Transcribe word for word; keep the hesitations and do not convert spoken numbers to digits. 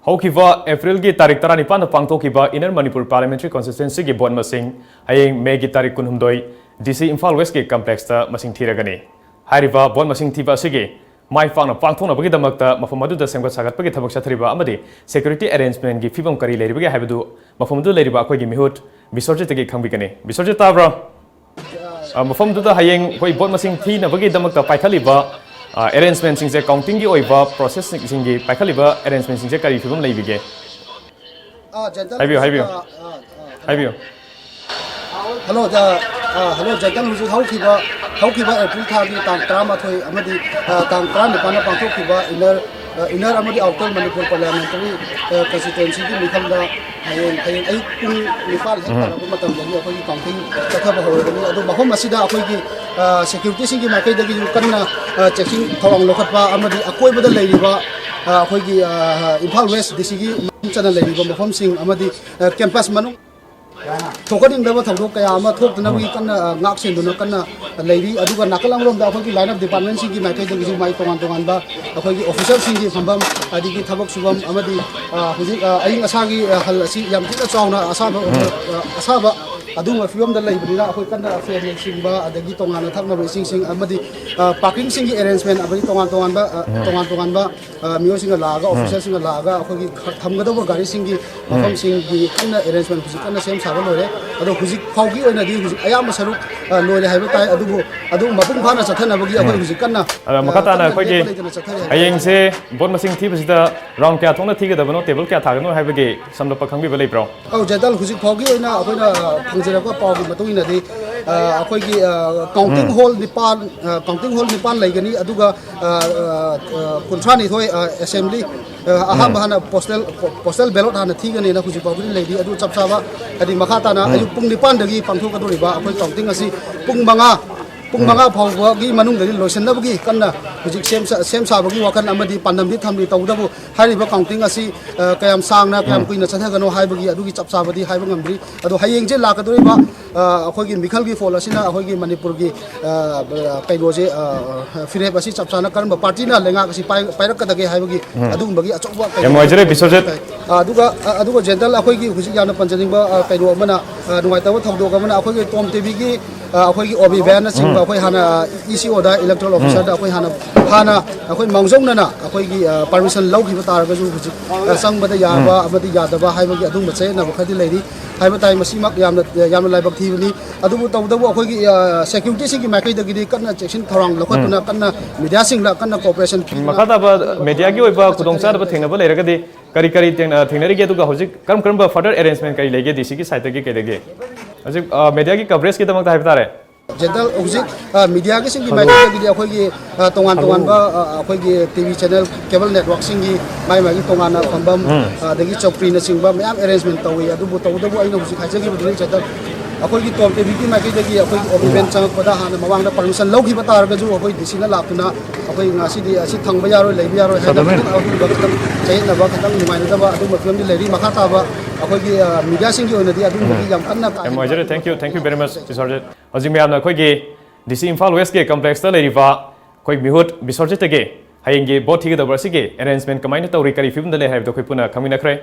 ꯍꯧꯈꯤꯕ ꯑꯦꯄ꯭ꯔꯤꯜꯒꯤ ꯇꯥꯔꯤꯛ ꯇꯔꯥꯅꯤꯄꯥꯟꯗ ꯄꯥꯡꯊꯣꯛꯈꯤꯕ ꯏꯟꯅꯔ ꯃꯅꯤꯄꯨꯔ ꯄꯥꯔꯂꯤꯌꯥꯃꯦꯟꯇꯔꯤ ꯀꯣꯟꯁꯇꯤꯇ꯭ꯌꯨꯑꯦꯟꯁꯤꯒꯤ ꯚꯣꯠ ꯃꯁꯤꯡ ꯍꯌꯦꯡ ꯃꯦꯒꯤ ꯇꯥꯔꯤꯛ ꯀꯨꯟꯍꯨꯝꯗꯣꯏ ꯗꯤ ꯁꯤ ꯏꯝꯐꯥꯜ ꯋꯦꯁꯀꯤ ꯀꯝꯄ꯭ꯂꯦꯛꯁꯇ ꯃꯁꯤꯡ ꯊꯤꯔꯒꯅꯤ꯫ ꯍꯥꯏꯔꯤꯕ ꯚꯣꯠ ꯃꯁꯤꯡ ꯊꯤꯕ ꯑꯁꯤꯒꯤ ꯃꯥꯏ ꯄꯥꯛꯅ ꯄꯥꯡꯊꯣꯛꯅꯕꯒꯤꯗꯃꯛꯇ ꯃꯐꯝ ꯑꯗꯨꯗ ꯁꯦꯝꯒꯠ ꯁꯥꯒꯠꯄꯒꯤ ꯊꯕꯛ ꯆꯠꯊꯔꯤꯕ ꯑꯃꯗꯤ ꯁꯦꯀ꯭ꯌꯨꯔꯤꯇꯤ ꯑꯦꯔꯦꯟꯖꯃꯦꯟꯒꯤ ꯐꯤꯕꯝ ꯀꯔꯤ ꯂꯩꯔꯤꯕꯒꯦ ꯍꯥꯏꯕꯗꯨ ꯃꯐꯝ ꯑꯗꯨꯗ ꯂꯩꯔꯤꯕ ꯑꯩꯈꯣꯏꯒꯤ ꯃꯤꯍꯨꯠ ꯕꯤꯁ꯭ꯋꯔꯖꯤꯠꯇꯒꯤ ꯈꯪꯕꯤꯒꯅꯤ꯫ ꯕꯤꯁ꯭ꯋꯔꯖꯤꯠ ꯇꯥꯕ꯭ꯔꯣ? ꯑ, ꯃꯐꯝꯗꯨꯗ ꯍꯌꯦꯡ ꯑꯩꯈꯣꯏ ꯚꯣꯠ ꯃꯁꯤꯡ ꯊꯤꯅꯕꯒꯤꯗꯃꯛꯇ ꯄꯥꯏꯈꯠꯂꯤꯕ, ꯑ, ꯑꯦꯔꯦꯟꯖꯃꯦꯟꯁꯤꯡꯁꯦ, ꯀꯥꯎꯟꯇꯤꯡꯒꯤ ꯑꯣꯏꯕ ꯄ꯭ꯔꯣꯁꯦꯁꯁꯤꯡꯒꯤ ꯄꯥꯏꯈꯠꯂꯤꯕ ꯑꯦꯔꯦꯟꯖꯃꯦꯟꯁꯤꯡꯁꯦ ꯀꯔꯤ ꯐꯤꯕꯝ ꯂꯩꯕꯤꯒꯦ? ꯑ, ꯖꯦꯟꯇꯜ, ꯍꯥꯏꯕꯤꯌꯨ, ꯍꯥꯏꯕꯤꯌꯨ꯫ ꯑ, ꯑ, ꯍꯜꯂꯣ꯫ ꯍꯥꯏꯕꯤꯌꯨ꯫ ꯍꯜꯂꯣ, ꯖ-, ꯑ, ꯍꯜꯂꯣ, ꯖꯦꯟꯇꯜ, ꯍꯧꯖꯤꯛ ꯍꯧꯈꯤꯕ, ꯍꯧꯈꯤꯕ ꯑꯦꯄ꯭ꯔꯤꯜ ꯊꯥꯒꯤ ꯇꯥꯡ ꯇꯔꯥꯃꯥꯊꯣꯏ ꯑꯃꯗꯤ, ꯑ, ꯇꯥꯡ ꯇꯔꯥꯅꯤꯄꯥꯟꯗ ꯄꯥꯡꯊꯣꯛꯈꯤꯕ ꯏꯟꯅꯔ, ꯑ, ꯏꯟꯅꯔ ꯑꯃꯗꯤ ꯑꯥꯎꯇꯔ ꯃꯅꯤꯄꯨꯔ ꯄꯥꯔꯂꯤꯌꯥꯃꯦꯟꯇꯔꯤ, ꯑ, ꯀꯟꯁꯇꯤꯇ꯭꯭ꯋꯦꯟꯁꯤꯒꯤ ꯃꯤꯐꯝꯗ ꯍꯌꯦꯡ, ꯍꯌꯦꯡ ꯑꯌꯨꯛ ꯄꯨꯡ ꯅꯤꯄꯥꯟ ꯍꯦꯛ ꯎꯝ꯫ ꯇꯥꯔꯛꯄ ꯃꯇꯝꯗꯒꯤ ꯑꯩꯈꯣꯏꯒꯤ ꯀꯥꯎꯟꯇꯤꯡ ꯆꯠꯊꯕ ꯍꯧꯔꯒꯅꯤ꯫ ꯑꯗꯣ ꯃꯐꯝ ꯑꯁꯤꯗ ꯑꯩꯈꯣꯏꯒꯤ, ꯑ, ꯁꯦꯀ꯭ꯌꯨꯔꯤꯇꯤꯁꯤꯡꯒꯤ ꯃꯥꯏꯀꯩꯗꯒꯤꯁꯨ ꯀꯟꯅ, ꯑ, ꯆꯦꯛꯁꯤꯟ ꯊꯧꯔꯥꯡ ꯂꯧꯈꯠꯄ ꯑꯃꯗꯤ ꯑꯀꯣꯏꯕꯗ ꯂꯩꯔꯤꯕ, ꯑ, ꯑꯩꯈꯣꯏꯒꯤ, ꯑ, ꯏꯝꯐꯥꯜ ꯋꯦꯁ ꯗꯤ ꯁꯤꯒꯤ ꯃꯅꯨꯡ ꯆꯟꯅ ꯂꯩꯔꯤꯕ ꯃꯐꯝꯁꯤꯡ ꯑꯃꯗꯤ, ꯑ, ꯀꯦꯝꯄꯁ ꯃꯅꯨꯡ ꯊꯣꯛꯍꯟꯅꯤꯡꯗꯕ ꯊꯧꯗꯣꯛ ꯀꯌꯥ ꯑꯃ ꯊꯣꯛꯇꯅꯕꯒꯤ ꯎꯝ꯫ ꯀꯟꯅ, ꯑ, ꯉꯥꯛ ꯁꯦꯟꯗꯨꯅ ꯀꯟꯅ ꯂꯩꯔꯤ꯫ ꯑꯗꯨꯒ ꯅꯥꯀꯜ ꯑꯃꯔꯣꯝꯗ ꯑꯩꯈꯣꯏꯒꯤ ꯂꯥꯏꯟ ꯑꯣꯐ ꯗꯤꯄꯥꯔꯠꯃꯦꯟꯁꯤꯡꯒꯤ ꯃꯥꯏꯀꯩꯗꯒꯤꯁꯨ ꯃꯥꯏ ꯇꯣꯉꯥꯟ ꯇꯣꯉꯥꯟꯕ ꯑꯩꯈꯣꯏꯒꯤ ꯑꯣꯐꯤꯁꯔꯁꯤꯡꯒꯤ ꯐꯝꯐꯝ, ꯑꯗꯒꯤ ꯊꯕꯛ ꯁꯨꯐꯝ ꯑꯃꯗꯤ, ꯑ, ꯍꯧꯖꯤꯛ, ꯑ, ꯑꯏꯪ ꯑꯁꯥꯒꯤ, ꯑ, ꯍꯜ ꯑꯁꯤ ꯌꯥꯝ ꯊꯤꯅ ꯆꯥꯎꯅ ꯑꯁꯥꯕ, ꯎꯝ꯫ ꯑ, ꯑꯁꯥꯕ ꯑꯗꯨꯒꯨꯝꯕ ꯐꯤꯕꯝꯗ ꯂꯩꯕꯅꯤꯅ ꯑꯩꯈꯣꯏ ꯀꯟꯅ ꯐꯦꯟꯅꯆꯤꯡꯕ ꯑꯗꯒꯤ ꯇꯣꯉꯥꯟꯅ ꯊꯛꯅꯕ ꯏꯁꯤꯡꯁꯤꯡ ꯑꯃꯗꯤ, ꯑ, ꯄꯥꯔꯀꯤꯡꯁꯤꯡꯒꯤ ꯑꯦꯔꯦꯟꯖꯃꯦꯟ ꯑꯃꯗꯤ ꯇꯣꯉꯥꯟ ꯇꯣꯉꯥꯟꯕ, ꯑ, ꯎꯝ꯫ ꯇꯣꯉꯥꯟ ꯇꯣꯉꯥꯟꯕ, ꯑ, ꯃꯤꯑꯣꯏꯁꯤꯡꯅ ꯂꯥꯛꯑꯒ, ꯎꯝ꯫ ꯑꯣꯐꯤꯁꯔꯁꯤꯡꯅ ꯂꯥꯛꯑꯒ ꯑꯩꯈꯣꯏꯒꯤ ꯈ-, ꯊꯝꯒꯗꯧꯕ ꯒꯥꯔꯤꯁꯤꯡꯒꯤ ꯎꯝ꯫ ꯃꯐꯝꯁꯤꯡꯒꯤ ꯀꯟꯅ ꯑꯦꯔꯦꯟꯖꯃꯦꯟ ꯍꯧꯖꯤꯛ ꯀꯟꯅ ꯁꯦꯝ ꯁꯥꯕ ꯂꯣꯏꯔꯦ꯫ ꯑꯗꯣ ꯍꯧꯖꯤꯛ ꯐꯥꯎꯒꯤ ꯑꯣꯏꯅꯗꯤ ꯍꯧꯖꯤꯛ ꯑꯌꯥꯝꯕ ꯁꯔꯨꯛ, ꯑ, ꯂꯣꯏꯔꯦ ꯍꯥꯏꯕ ꯇꯥꯏ꯫ ꯑꯗꯨꯕꯨ ꯑꯗꯨ ꯃꯄꯨꯡ ꯐꯥꯅ ꯆꯠꯊꯅꯕꯒꯤ ꯑꯩꯈꯣꯏ ꯎꯝ꯫ ꯍꯧꯖꯤꯛ ꯀꯟꯅ, ꯑꯗ ꯃꯈꯥ ꯑ, ꯇꯥꯅ ꯀꯟꯅ ꯑꯩꯈꯣꯏꯒꯤ ꯂꯦꯞꯄ ꯂꯩꯇꯅ ꯆꯠꯊꯔꯤ ꯍꯥꯏꯕ ꯇꯥꯏ꯫ ꯍꯌꯦꯡꯁꯦ ꯚꯣꯠ ꯃꯁꯤꯡ ꯊꯤꯕꯁꯤꯗ ꯔꯥꯎꯟ ꯀꯌꯥ ꯊꯣꯛꯅ ꯊꯤꯒꯗꯕꯅꯣ, ꯇꯦꯕꯜ ꯀꯌꯥ ꯊꯥꯒꯅꯣ ꯍꯥꯏꯕꯒꯤ ꯁꯝꯂꯞꯄ ꯈꯪꯕꯤꯕ ꯂꯩꯕ꯭ꯔꯣ? ꯑꯧ, ꯖꯦꯟꯇꯜ, ꯍꯧꯖꯤꯛ ꯐꯥꯎꯒꯤ ꯑꯣꯏꯅ ꯑꯩꯈꯣꯏꯅ, ꯑ, ꯐꯪꯖꯔꯛꯄ ꯄꯥꯎꯒꯤ ꯃꯇꯨꯡ ꯏꯟꯅꯗꯤ, ꯑ, ꯑꯩꯈꯣꯏꯒꯤ, ꯑ, ꯀꯥꯎꯟꯇꯤꯡ ꯎꯝ꯫ ꯍꯣꯜ ꯅꯤꯄꯥꯟ, ꯑ, ꯀꯥꯎꯟꯇꯤꯡ ꯍꯣꯜ ꯅꯤꯄꯥꯟ ꯂꯩꯒꯅꯤ꯫ ꯑꯗꯨꯒ, ꯑ, ꯑ, ꯑ, ꯀꯨꯟꯊ꯭ꯔꯥꯅꯤꯊꯣꯏ, ꯑ, ꯑꯦꯁꯦꯝꯕ꯭ꯂꯤ, ꯑ, ꯑꯍꯥꯟꯕ ꯎꯝ꯫ ꯍꯥꯟꯅ ꯄꯣꯁꯇꯦꯜ, ꯄꯣ-, ꯄꯣꯁꯇꯦꯜ ꯕꯦꯂꯣꯠ ꯍꯥꯟꯅ ꯊꯤꯒꯅꯤꯅ ꯍꯧꯖꯤꯛ ꯐꯥꯎꯒꯤꯗꯤ ꯂꯩꯔꯤ꯫ ꯑꯗꯨ ꯆꯞ ꯆꯥꯕ, ꯍꯥꯏꯗꯤ ꯃꯈꯥ ꯇꯥꯅ ꯎꯝ꯫ ꯑꯌꯨꯛ ꯄꯨꯡ ꯅꯤꯄꯥꯟꯗꯒꯤ ꯄꯥꯡꯊꯣꯛꯀꯗꯧꯔꯤꯕ ꯑꯩꯈꯣꯏ ꯀꯥꯎꯟꯇꯤꯡ ꯑꯁꯤ ꯄꯨꯡ ꯃꯉꯥ ꯄꯨꯡ ꯃꯉꯥ ꯐꯥꯎꯕꯒꯤ ꯃꯅꯨꯡꯗꯗꯤ ꯂꯣꯏꯁꯤꯟꯅꯕꯒꯤ ꯀꯟꯅ ꯍꯧꯖꯤꯛ ꯁꯦꯝ ꯁꯥ-, ꯁꯦꯝ ꯁꯥꯕꯒꯤ ꯋꯥꯈꯜ ꯑꯃꯗꯤ ꯄꯥꯟꯗꯝꯗꯤ ꯊꯝꯂꯤ꯫ ꯇꯧꯕꯇꯕꯨ ꯍꯥꯏꯔꯤꯕ counting ꯑꯁꯤ, ꯑ, ꯀꯌꯥꯝ ꯁꯥꯡꯅ, ꯀꯌꯥꯝ ꯎꯝ꯫ ꯀꯨꯏꯅ ꯆꯠꯊꯒꯅꯣ ꯍꯥꯏꯕꯒꯤ ꯑꯗꯨꯒꯤ ꯆꯞ ꯆꯥꯕꯗꯤ ꯍꯥꯏꯕ ꯉꯝꯗ꯭ꯔꯤ꯫ ꯑꯗꯣ ꯍꯌꯦꯡꯁꯦ ꯂꯥꯛꯀꯗꯧꯔꯤꯕ, ꯑ, ꯑꯩꯈꯣꯏꯒꯤ ꯃꯤꯈꯜꯒꯤ ꯐꯣꯜ ꯑꯁꯤꯅ ꯑꯩꯈꯣꯏꯒꯤ ꯃꯅꯤꯄꯨꯔꯒꯤ, ꯑ, ꯀꯩꯅꯣꯁꯦ, ꯑ, ꯐꯤꯔꯦꯞ ꯑꯁꯤ ꯆꯞ ꯆꯥꯅ ꯀꯔꯝꯕ ꯄꯥꯔꯇꯤꯅ ꯂꯩꯉꯥꯛ ꯑꯁꯤ ꯄꯥꯏ-, ꯄꯥꯏꯔꯛꯀꯗꯒꯦ ꯍꯥꯏꯕꯒꯤ ꯎꯝ꯫ ꯑꯗꯨꯒꯨꯝꯕꯒꯤ ꯑꯆꯧꯕ ꯌꯥꯝ ꯀꯩꯅꯣ ꯅꯨꯡꯉꯥꯏꯖꯔꯦ, ꯕꯤꯁ꯭ꯋꯖꯤꯠ꯫ ꯑ, ꯑꯗꯨꯒ, ꯑ, ꯑꯗꯨꯒ ꯖꯦꯟꯗꯜ ꯑꯩꯈꯣꯏꯒꯤ ꯍꯧꯖꯤꯛ ꯌꯥꯝꯅ ꯄꯟꯖꯅꯤꯡꯕ, ꯑ, ꯀꯩꯅꯣ ꯑꯃꯅ, ꯑ, ꯅꯨꯡꯉꯥꯏꯇꯕ ꯊꯧꯗꯣꯛ ꯑꯃꯅ ꯑꯩꯈꯣꯏꯒꯤ ꯇꯣꯝ ꯇꯤꯚꯤꯒꯤ ꯑ, ꯑꯩꯈꯣꯏꯒꯤ ꯑꯣꯕꯤ ꯕꯦꯟꯅꯆꯤꯡꯕ ꯎꯝ꯫ ꯑꯩꯈꯣꯏ ꯍꯥꯟꯅ ꯏ ꯁꯤ ꯑꯣꯗ, electoral ꯎꯝ꯫ Officerꯗ ꯑꯩꯈꯣꯏ ꯍꯥꯟꯅ, ꯍꯥꯟꯅ ꯑꯩꯈꯣꯏ ꯃꯥꯡꯖꯧꯅꯅ ꯑꯩꯈꯣꯏꯒꯤ, ꯑ, permission ꯂꯧꯈꯤꯕ ꯇꯥꯔꯒꯁꯨ ꯍꯧꯖꯤꯛ, ꯑ, ꯆꯪꯕꯗ ꯌꯥꯕ ꯎꯝ꯫ ꯑꯃꯗꯤ ꯌꯥꯗꯕ ꯍꯥꯏꯕꯒꯤ ꯑꯗꯨꯒꯨꯝꯕ ꯆꯌꯦꯠꯅꯕ ꯈꯔꯗꯤ ꯂꯩꯔꯤ ꯍꯥꯏꯕ ꯇꯥꯏ꯫ ꯃꯁꯤꯃꯛ ꯌꯥꯝꯅ, ꯌꯥꯝꯅ ꯂꯥꯏꯕꯛ ꯊꯤꯕꯅꯤ꯫ ꯑꯗꯨꯕꯨ ꯇꯧꯕꯇꯕꯨ ꯑꯩꯈꯣꯏꯒꯤ, ꯑ, securityꯁꯤꯡꯒꯤ ꯃꯥꯏꯀꯩꯗꯒꯤꯗꯤ ꯀꯟꯅ ꯆꯦꯛꯁꯤꯟ ꯊꯧꯔꯥꯡ ꯂꯧꯈꯠꯇꯨꯅ ꯎꯝ꯫ ꯀꯟꯅ mediaꯁꯤꯡꯗ ꯀꯟꯅ cooperation ꯄꯤꯗꯨꯅ ꯃꯈꯥ ꯇꯥꯕ mediaꯒꯤ ꯑꯣꯏꯕ ꯈꯨꯗꯣꯡꯆꯥꯗꯕ ꯊꯦꯡꯅꯕ ꯂꯩꯔꯒꯗꯤ ꯀꯔꯤ ꯀꯔꯤ ꯊꯦꯡꯅ-, ꯊꯦꯡꯅꯔꯤꯒꯦ? ꯑꯗꯨꯒ ꯍꯧꯖꯤꯛ ꯀꯔꯝ ꯀꯔꯝꯕ further arrangement ꯀꯔꯤ ꯂꯩꯒꯦ ꯗꯤ ꯁꯤꯒꯤ sideꯇꯒꯤ ꯀꯩꯗꯒꯤ? ꯍꯧꯖꯤꯛ, ꯑ, mediaꯒꯤ coverageꯀꯤꯗꯃꯛꯇ ꯍꯥꯏꯕ ꯇꯥꯔꯦ꯫ ꯖꯦꯟꯗꯜ ꯍꯧꯖꯤꯛ, ꯑ, mediaꯒꯤꯁꯤꯡꯒꯤ ꯍꯜꯂꯣ꯫ ꯃꯥꯏꯀꯩꯗꯒꯤꯗꯤ ꯑꯩꯈꯣꯏꯒꯤ, ꯑ, ꯇꯣꯉꯥꯟ ꯍꯜꯂꯣ꯫ ꯇꯣꯉꯥꯟꯕ, ꯑ, ꯑꯩꯈꯣꯏꯒꯤ ꯇꯤ ꯚꯤ channel, cable networkꯁꯤꯡꯒꯤ ꯃꯥꯏ ꯃꯥꯏꯒꯤ ꯇꯣꯉꯥꯟꯅ ꯐꯝꯐꯝ, ꯎꯝ꯫ ꯑ, ꯑꯗꯒꯤ ꯆꯧꯀ꯭ꯔꯤꯅꯆꯤꯡꯕ ꯃꯌꯥꯝ arrangement ꯇꯧꯏ꯫ ꯑꯗꯨꯕꯨ ꯇꯧꯕꯇꯕꯨ ꯑꯩꯅ ꯍꯧꯖꯤꯛ ꯍꯥꯏꯖꯈꯤꯕꯗꯨꯅꯤ, ꯖꯦꯟꯗꯜ ꯑꯩꯈꯣꯏꯒꯤ ꯇꯣꯝ ꯇꯤꯚꯤꯒꯤ ꯃꯥꯏꯀꯩꯗꯒꯤ ꯑꯩꯈꯣꯏꯒꯤ ꯑꯣꯕꯤ ꯎꯝ꯫ ꯕꯦꯟ ꯆꯪꯉꯛꯄꯗ ꯍꯥꯟꯅ ꯃꯃꯥꯡꯗ permission ꯂꯧꯈꯤꯕ ꯇꯥꯔꯒꯁꯨ ꯑꯩꯈꯣꯏ ꯗꯤ ꯁꯤꯅ ꯂꯥꯛꯇꯨꯅ ꯑꯩꯈꯣꯏ ꯉꯁꯤꯗꯤ ꯑꯁꯤ ꯊꯝꯕ ꯌꯥꯔꯣꯏ, ꯂꯩꯕ ꯌꯥꯔꯣꯏ ꯍꯥꯏꯅ ꯁꯗꯥꯅꯟ꯫ ꯈꯤꯇꯪ ꯑꯗꯨꯒꯨꯝꯕ ꯈꯤꯇꯪ ꯆꯌꯦꯠꯅꯕ, ꯈꯤꯇꯪ ꯅꯨꯡꯉꯥꯏꯅꯗꯕ ꯑꯗꯨꯒꯨꯝꯕ ꯐꯤꯕꯝꯗꯤ ꯂꯩꯔꯤ꯫ ꯃꯈꯥ ꯇꯥꯕ ꯑꯩꯈꯣꯏꯒꯤ, ꯑ, mediaꯁꯤꯡꯒꯤ ꯑꯣꯏꯅꯗꯤ ꯑꯗꯨꯒꯨꯝꯕꯒꯤ ꯎꯝ꯫ ꯌꯥꯝ ꯀꯟꯅ ꯀꯥ ꯌꯥꯝ ꯍꯦꯟꯅ ꯅꯨꯡꯉꯥꯏꯖꯔꯦ꯫ Thank you, thank you very much, Biswajit. ꯍꯧꯖꯤꯛ ꯃꯌꯥꯝꯅ ꯑꯩꯈꯣꯏꯒꯤ ꯗꯤ ꯁꯤ ꯏꯝꯐꯥꯜ Westꯀꯤ complexꯇ ꯂꯩꯔꯤꯕ ꯑꯩꯈꯣꯏ ꯃꯤꯍꯨꯠ ꯕꯤꯁ꯭ꯋꯖꯤꯠꯇꯒꯤ ꯍꯌꯦꯡꯒꯤ vote ꯊꯤꯒꯗꯕ ꯑꯁꯤꯒꯤ arrangement ꯀꯃꯥꯏꯅ ꯇꯧꯔꯤ, ꯀꯔꯤ ꯐꯤꯕꯝꯗ ꯂꯩ ꯍꯥꯏꯕꯗꯨ ꯑꯩꯈꯣꯏ ꯄꯨꯟꯅ ꯈꯪꯃꯤꯟꯅꯈ꯭ꯔꯦ꯫